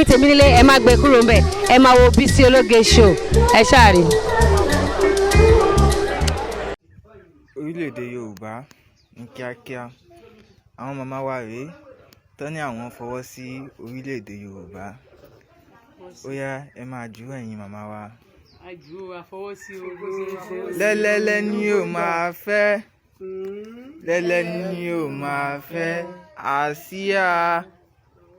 Ẹ̀yin tèmi nílé, ẹ má gbé kúrò ńbẹ̀, ẹ máa wo Bísí Ológe Show, ẹ ṣáà rí. Orílẹ̀-èdè Yorùbá ní kíákíá. Àwọn màmá wa rèé tán ní àwọn fọwọ́ sí orílẹ̀-èdè Yorùbá. Ó yá, ẹ máa jù ẹ̀yin màmá wa. Àjù àfọwọ́sí ogun. Lẹ́lẹ́lẹ́ ni yóò máa fẹ́, lẹ́lẹ́ ni yóò máa fẹ́ àsíá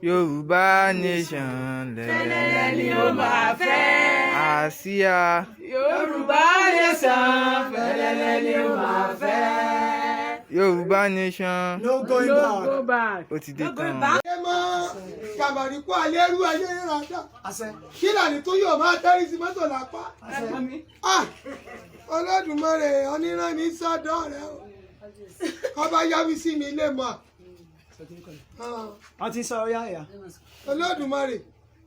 Yorùbá Nation. Lẹ́lẹ́lẹ́ ni ó máa fẹ́. Àsíá Yorùbá Nation, fẹ́lẹ́lẹ́ ni ó máa fẹ́. Yorùbá Nation. No going No back. go back. Ó ti dé tán. Ẹ mọ kàmàrí kó alẹ́ rú ayé rírà dá. Àṣẹ. Kí làní tó yóò máa tẹ́rí sí mọ́tò lápá. Ah! Olódùmarè oníran ní sọ́dọ̀ rẹ o. Ọba yáwí sí mi lè mọ̀. Ah, Wọ́n ti sọ ọyá ẹ̀yà. Olódùmarè,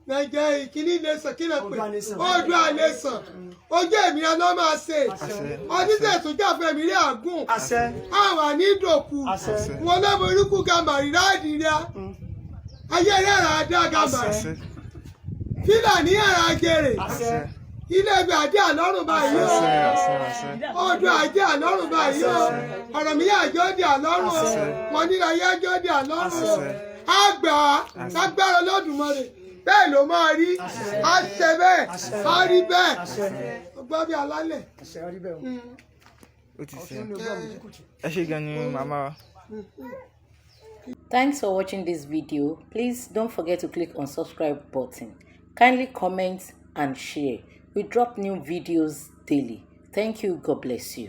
Nàìjẹ́ ìkíní nation, kí lè pè? Oòduà Nation. Oòduà Nation. Ojú èmi ọlọ́ máa ṣe. Àṣẹ. Oníṣẹ́ tó jáfẹ́ mi rí àgùn. Àṣẹ. Àwa ní dòkú. Àṣẹ. Wọn lọ́mọ orúkú gàmàrí ráàdì rẹ. Ayé rẹ̀ rà á dá gàmàrí. Àṣẹ. Fílàní ẹ̀rà jèrè. Àṣẹ. Ilé ẹgbẹ́ àdé àlọ́run báyìí o. Àṣẹ, àṣẹ, àṣẹ. Ọdún ajé àlọ́run báyìí o. Ọ̀rọ̀ mi yà jọ́ di àlọ́run o. Wọn nílò ayé jọ́ di àlọ́run o. Àṣẹ. Àgbà lágbára Olódùmarè, bẹ́ẹ̀ ló máa rí. Á ṣe bẹ́ẹ̀, á rí bẹ́ẹ̀. Ó gbọ́ bí alálẹ̀. Àṣẹ orí bẹ́ẹ̀ o. Ó ti ṣe. Ọ̀tún ní ogún àmójúkùtù. Ẹ ṣé gan ni màmá wa. Thanks for watching this video. Please don't forget to click on subscribe button. Kindly comment and share. We drop new videos daily. Thank you. God bless you.